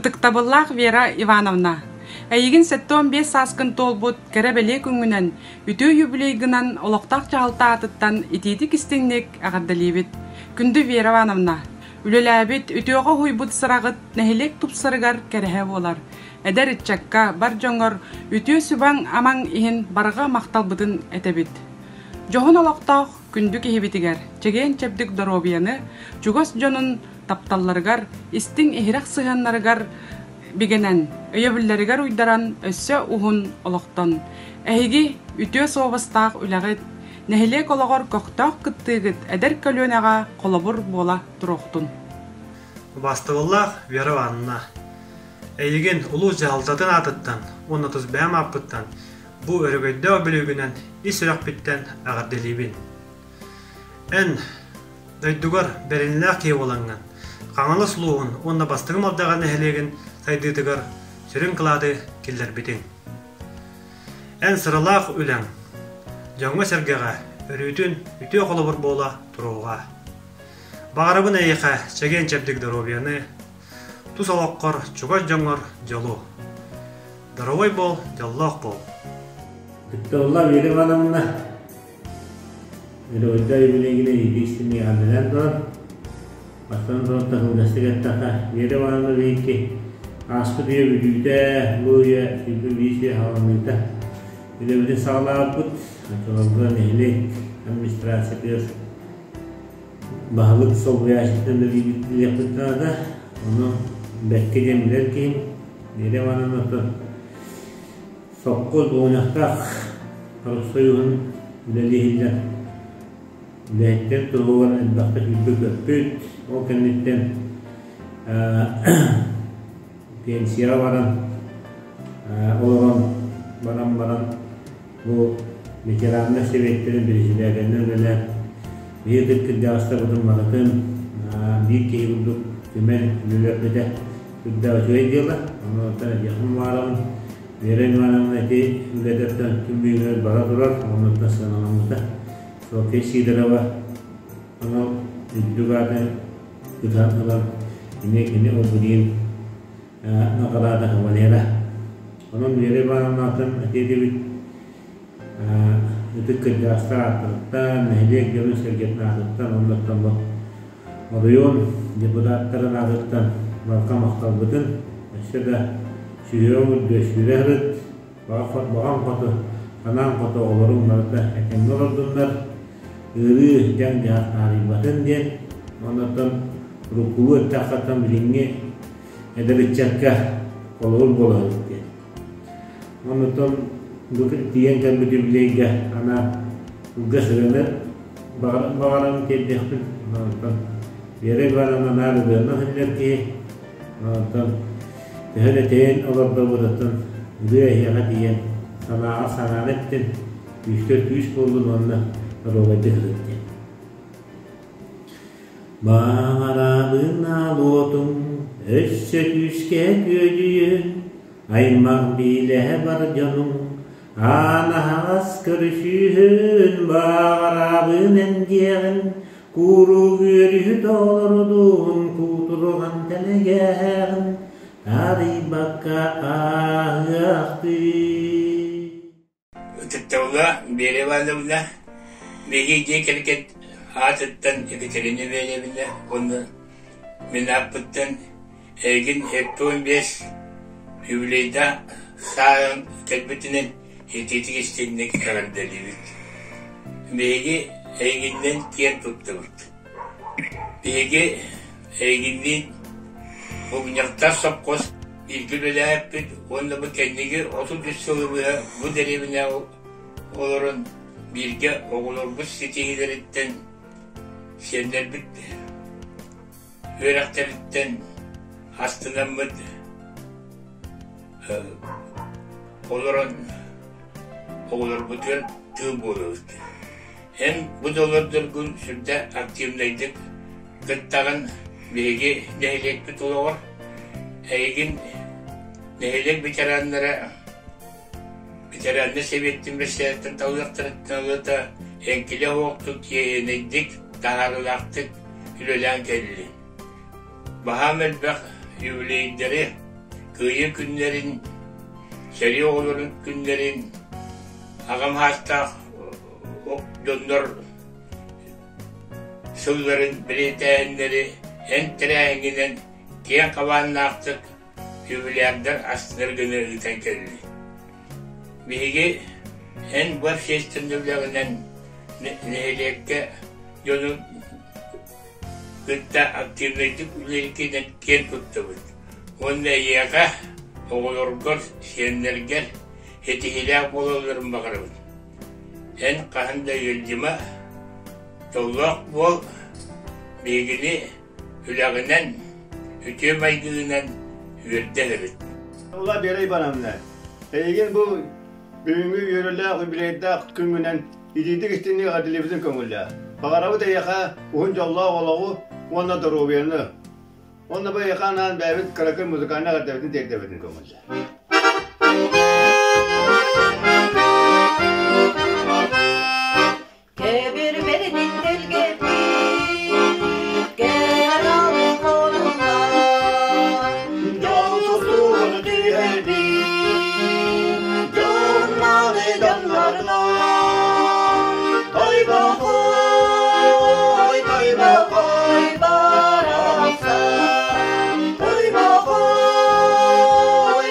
Ытыктабыллаах Вера Ивановна, эйигин 75 сааскын туолбут кэрэ-бэлиэ күҥҥүнэн, үтүө юбилейгынан олохтоох дьаһалта аатыттан итиитик-истиҥник эҕэрдэлиибит. Күндү Вера Ивановна, үлэлээбит, үтүөҕэ уһуйбут сыраҕыт нэһилиэк тупсарыгар кэрэһэ буолар. Эдэр ыччакка, бар дьоҥҥор үтүө сүбэҥ-амаҥ иһин барҕа махталбытын этэбит. Дьоһун олохтоох күндү киһибитигэр чэгиэн-чэбдик доруобуйаны, чугас дьонун тапталларыгар, истиҥ-иһирэх сыһыаннарыгар бигэнэн, өйөбүллэригэр уйдаран өссө уһун олохтон. Эһиги үтүө суобастаах үлэҕит, нэһилиэк олоҕор көхтөөх кыттыыгыт эдэр көлүөнэҕэ холобур буола туруохтун. Убаастабыллаах Вера Ивановна, эйигин улуус дьаһалтатын аатыттан уонна тус бэйэм ааппыттан бу өрөгөйдөөх бүлүүгүнэн ис сүрэхпиттэн эҕэрдэлиибин. Эн дойдугар бэринилээх киһи буолаҥҥын, Хаҥалас улууһун уонна Бастакы Малдьаҕар нэһилиэгин сайдыытыгар сүрүн кылааты киллэрбитиҥ. Эн сыралаах үлэҥ дьоҥҥо-сэргэҕэ өрүүтүн үтүө холобур буола туруоҕа. Баҕарабын эйиэхэ чэгиэн-чэбдик доруобуйаны, тус олоххор чугас дьоҥҥор дьолу. Доруобай буол, дьоллоох буол! Ытыктабыллаах Вера Ивановна, Өрөгөйдөөх юбилейгинэн иитии истиҥник эҕэрдэлээн туран, бастатан туран кылгастык эттэххэ, Вера Ивановна биһикки ааспыт үйэ бүтүүтэ, бу үйэ 21 үйэ саҕаланыыта үлэбитин саҕалаабыппыт. Оччолорго нэһилиэк администрациятыгар баһылык солбуйааччытынан үлэлиэхпит наада. Ону бэркэ диэн билэр киһим Вера Ивановна оттон Сопхуос булунньахтаах профсоюһун үлэлии иһиллэр үлэһиттэр туһугар элбэхтик сүүрбүт-көппүт, ол кэнниттэн пенсияҕа баран олорон баран баран бу ветераннар сэбиэттэрин председателинэн үлэлээн биһиги ытык кырдьаҕастарбытын барытын биир киһи курдук түмэн үлэлэппитэ сүрдээх үчүгэй дьыала. Онон этиэхпин баҕарабын Вера Ивановна ити үлэтиттэн күн бүгүнүгэр бара турар, оннуттан сыаналаммыта. Софья Сидорова анал үрдүк аатын ытан ылан, эмиэ кини ол билигин наҕараада кавалера. Онон Вера Ивановна атын этиэтибит ытык кырдьаҕастар ааттарыттан, нэһилиэк дьонун-сэргэтин аатыттан, оннуттан бу оройуон депутаттарын аатыттан барҕа махталбытын өссө да сүһүөҕүҥ үрдүө сүүрэ сырыт, баҕаҥ хоту, санааҥ хоту оҕолоруҥ барыта этэҥҥэ олордуннар, ыарыы дьаҥ-дьаһах таарыйбатын диэн, оннуттан уруккулуу эттэххэ билиҥҥи эдэр ыччакка холобур буола сырыт диэн. Оннуттан бу тиийэн кэлбит юбилейга анаан кылгас ырыаны баҕаран тиэрдиэхпин. Онтон Вера Ивановна наар ырыанан иһиллэр киһи. Онтон төһө да тэйэн олордорбутуттан ырыа эһиэхэ тиийэн санааҕа санааны эттин, күүскэр күүс буоллун уонна доруобайдык сырыт диэн. Баҕарабын уотум өссө күүскэ күөдьүйүн, аймах биилэһэ бар дьонуҥ, аан аһаҕас көрүсүүһүн, баҕарабын эн диэҕин, куруук үөрүһү толорудун, куутуруҕан тэлэгээҕин, таарыйбакка ааһыахтыы. Ытыктабылга Вера Ивановна, биһиги дьиэ кэргэн аатыттан Екатерина Ивановна уонна мин ааппыттан эйигин 75 юбилейдаах сааһын кэлбитинэн итиитик истиҥник эҕэрдэлиибит. Биһиги эйигиннэн киэн туттабыт. Биһиги эйигинниин Угньахтар сопхуос бииргэ үлэлээбиппит уонна бу кэнники 33 сылы быһа бу дэриэбинэҕэ олорон бииргэ оҕолорбут ситиһиилэриттэн, сиэннэрбит үөрэхтэриттэн астынаммыт олорон оҕолорбутугар тыыл буолабыт. Эн бу да олордоргун сүрдээх активнайдык кыттаҕын биһиги нэһилиэкпит олоҕор. Эйигин нэһилиэк ветераннара ветераннар сэбиэттин бэссээттэн талыахтарыттан ылата эҥкилэ суохтук, тиэйэнэйдик, таһаарыылаахтык үлэлээн кэллин. Баһаам элбэх юбилейдэри. Кыайыы күннэрин, сэрии оҕолорун күннэрин, аҕам саастаах дьоннор сылларын бэлиэтээһиннэри эн тэрээһиҥҥинэн киэҥ хабааннаахтык юбилярдар астынар гына ыытан кэллин. Биһиги эн бу общественнай үлэҕинэн нэһилиэккэ дьону кытта активнайдык үлэлииргинэн киэн туттабыт уонна эйиэхэ, оҕолоргор, сиэннэргэр ситиһиилээх буолалларын баҕарабыт. Эн хаһан да ыалдьыма, дьоллоох буол, биһигини үлэҕинэн, үтүө майгыгынан үөрдэ сырыт. Ула Вера Ивановна, эйигин бу бүгүҥҥү үөрүүлээх үбүлүөйдээх күҥҥүнэн итиитик истиҥник эҕэрдэлиибитин көҥүллээ. Баҕарабыт эйиэхэ уһун дьоллоох олоҕу уонна доруобуйаны. Уонна бу эйиэхэ анаан бэйэбит кыракый музыкальнай эҕэрдэбитин тиэрдэбитин көҥүллээ. Кэбирбэрдин тэлгэппит, кэралы хонунар, дьол тустууну түһэрбит, дьоннары дьоннорно. Тойбохой, тойбохой барахсан, тойбохой,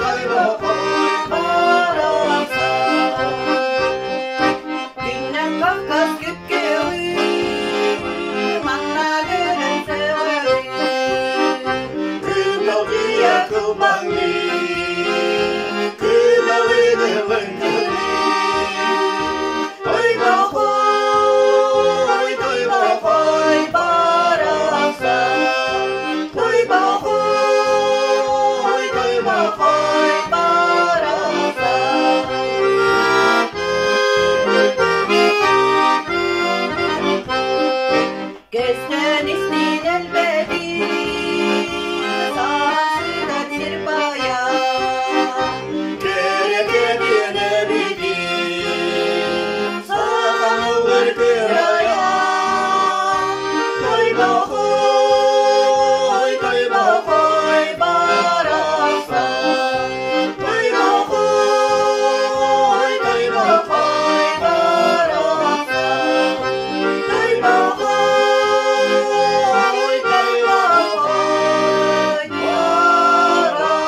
тойбохой барахсан. Күннэн Кавказ күпкүөҕү, манна көрөн сөҕөбүн. Кымалдьыйа кылбаҥныы, кымалыны лыҥкыныы. Тойбохой, тойбохой барахсан, тойбохой, тойбохой барахсан. Көстөн истин элбэдин, саансыгар сир баайа. Кэрэкэтиэн эбитин, сахалар кырайа. Тойбохой, тойбохой барахсан, тойбохой, тойбохой барахсан, тойбохой, тойбохой барахсан.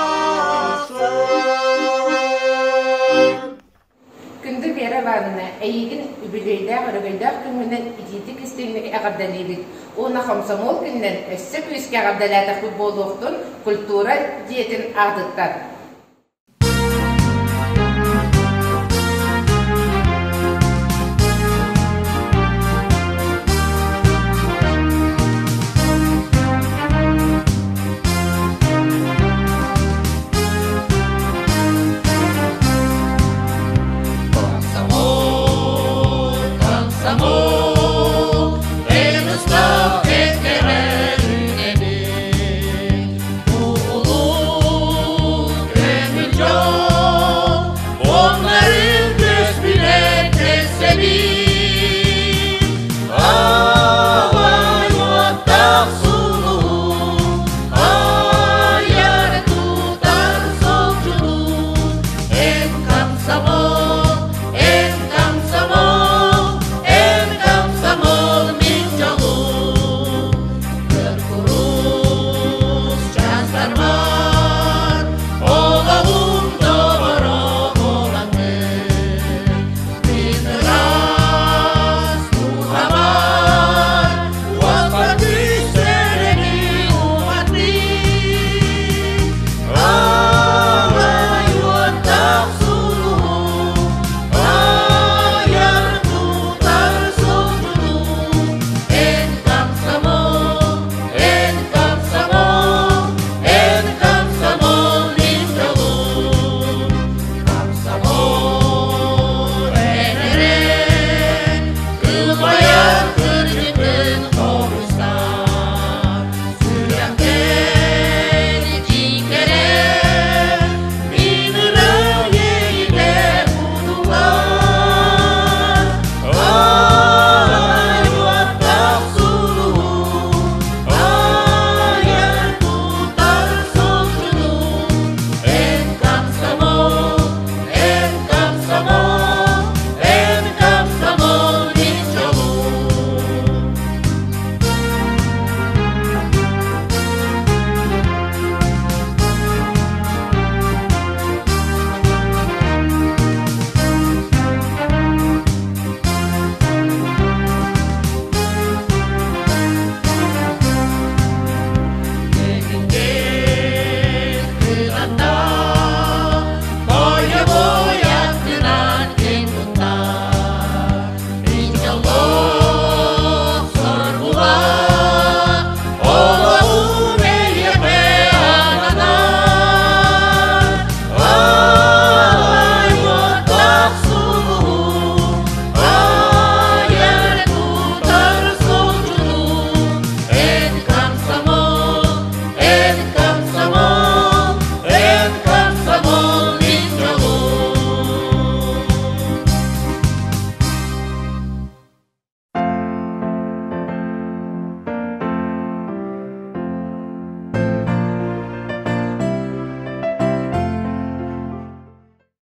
Күндү Вера Ивановна, эйигин үбүлүөйдээх өрөгөйдөөх күҥҥүнэн итиитик истиҥник эҕэрдэлиибит. Уонна хомсомуол күнүнэн өссө күүскэ эҕэрдэлээтэхпит буолуохтун культура дьиэтин аатыттан. Комсомол, комсомол, эн устав кэккэҕэр үлэлиир. Улуу көмүл дьон